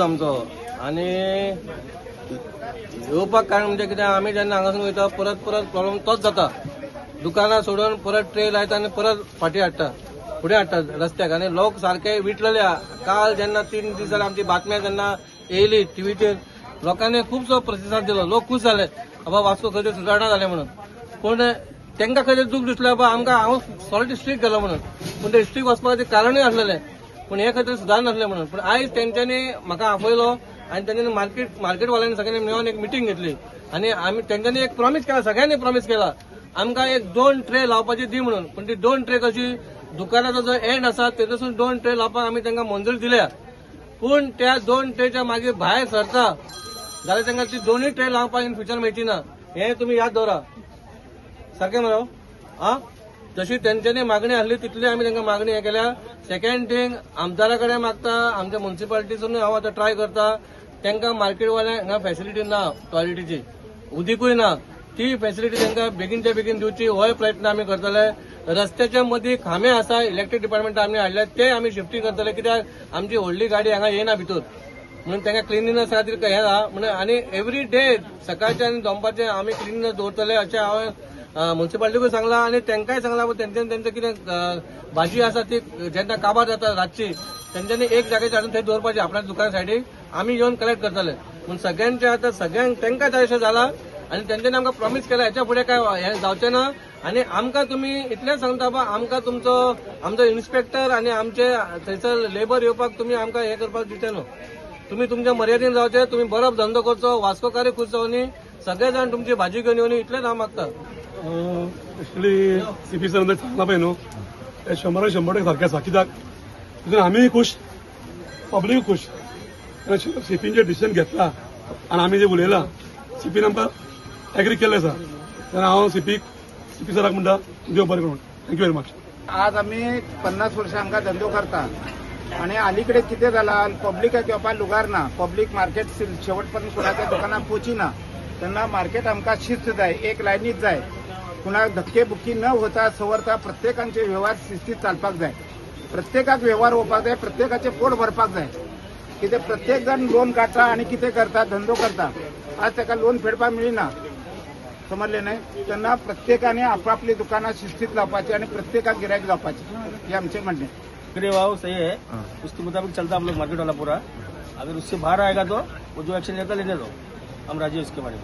आमचो आनी येवपाक कारण म्हणजे कितें, आमी जेन्ना हांगासून वयता परत परत प्रॉब्लम तोच जाता. दुकानां सोडून परत ट्रे लायता आनी परत फाटीं हाडटा, फुडें हाडटा रस्त्याक आनी लोक सारके विटलेले. काल जेन्ना 3 दीस जाले आमची बातम्या जेन्ना येयली टिवीचेर, लोकांनी खुबसो प्रतिसाद दिलो, लोक खूश जाले बाबा वास्को खंय तरी सुदारणा जाले म्हणून. पूण तांकां खंय तरी दूख दिसलें बाबा आमकां हांव सॉलिड डिस्ट्रिक्ट गेलो म्हणून, पूण ते डिस्ट्रिक्ट वचपा खातीर कारणूय आसलेलें, पूण हे खातीर सुदार नासलें म्हणून. पूण आयज तेंच्यांनी म्हाका आपयलो आनी तेंच्यांनी मार्केटवाल्यांनी सगळ्यांनी मेळोन एक मिटींग घेतली आनी आमी तेंच्यांनी एक प्रॉमीस केला, सगळ्यांनी प्रॉमीस केला आमकां एक 2 ट्रे लावपाची दी म्हणून. पूण ती 2 ट्रे कशी, दुकानाचो जो एंड आसा तेतून 2 ट्रे लावपाक आमी तांकां मंजुरी दिल्या, पूण त्या 2 ट्रेच्या मागीर भायर सरता जाल्यार तांकां ती 2 ट्रे लावपाक इन फ्युचर मेळची ना, हें तुमी याद दवरा. सारकें मरो? आं, जशी तेंच्यांनी मागणी आसली तितली आमी तांकां मागणी हें केल्या. सेकंड थिंग, आमदारा कडेन मागता, आमच्या मुन्सिपालिटीसून हांव आतां ट्राय करता, तांकां मार्केटवाल्यांक हांगा फॅसिलिटी ना, टॉयलेटीची उदीकूय ना, ती फॅसिलिटी तांकां बेगीनच्या बेगीन दिवची होय प्रयत्न आमी करतले. रस्त्याच्या मदीं खांबे आसा, इलेक्ट्रीक डिपार्टमेंट आमी हाडल्या ते आमी शिफ्टींग करतले, कित्याक आमची व्हडली गाडी हांगा येना भितर म्हणून तांकां क्लिनिनेस खातीर हें आहा म्हणून. आनी एवरी डे सकाळचे आनी दनपारचे आमी क्लिनिनेस दवरतले अशें हांवें मुन्सिपालिटीकूय सांगलां आनी तांकांय सांगलां. तेंच्यांनी तेंचें कितें भाजी आसा ती जेन्ना काबार जाता रातची, तेंच्यांनी एक जाग्याचेर हाडून थंय दवरपाची आपल्या दुकाना सायडीक, आमी येवन कलेक्ट करतले. पूण सगळ्यांचे आतां सगळ्यांक तांकां जाय अशें जालां आनी तेंच्यांनी आमकां प्रॉमीस केलां हेच्या फुडें काय हें जावचें ना. आनी आमकां तुमी इतलें सांगता बाबा आमकां तुमचो आमचो इन्स्पेक्टर आनी आमचे थंयसर लेबर येवपाक तुमी आमकां हें करपाक दिवचे न्हू. तुमी तुमच्या मर्यादेन जावचे, तुमी बरो धंदो करचो, वास्कोकार खूश जावनी, सगळे जाण तुमची भाजी घेवन येवनी, इतलेंच हांव मागता. एक्चुली सीपी सरान सांगलां पळय न्हू, ते 100% सारकें आसा, कित्याक तितून आमीय खूश, पब्लीकूय खूश. सीपीन जे डिसिजन घेतला आनी आमी जे उलयलां, सीपीन आमकां एग्री केल्लें आसा. तेन्ना हांव सीपी सराक म्हणटा देव बरें करूं. Thank you very much. आज आमी 50 वर्सां हांगा धंदो करता आनी अलीकडे कितें जालां, पब्लिकाक येवपाक लुगार ना, पब्लीक मार्केट शेवट पर्यंत कोणाच्या दुकानाक पोची ना, तेन्ना मार्केट आमकां शिस्त जाय, एक लायनीत जाय, कुणाक धक्के बुक्की न होता सवरता प्रत्येकांचे व्यवहार शिस्तीत चालपाक जाय, प्रत्येकाक व्यवहार होवपाक जाय, प्रत्येकाचे पोट भरपाक जाय. कितें प्रत्येक जाण लोन काडटा आनी कितें करता, धंदो करता, आज ताका लोन फेडपाक मेळना, समजले न्हय? तेन्ना प्रत्येकाने आपापली दुकानां शिस्तीत लावपाची आनी प्रत्येकाक गिरायक जावपाचें, हें आमचें म्हणणें. भाव सही है, उसके मुताबिक चलता हम लोग मार्केट वाला पूरा. अगर उससे बाहर आएगा तो वो जो एक्शन लेता लेने दो, हम राजी है उसके बारे में.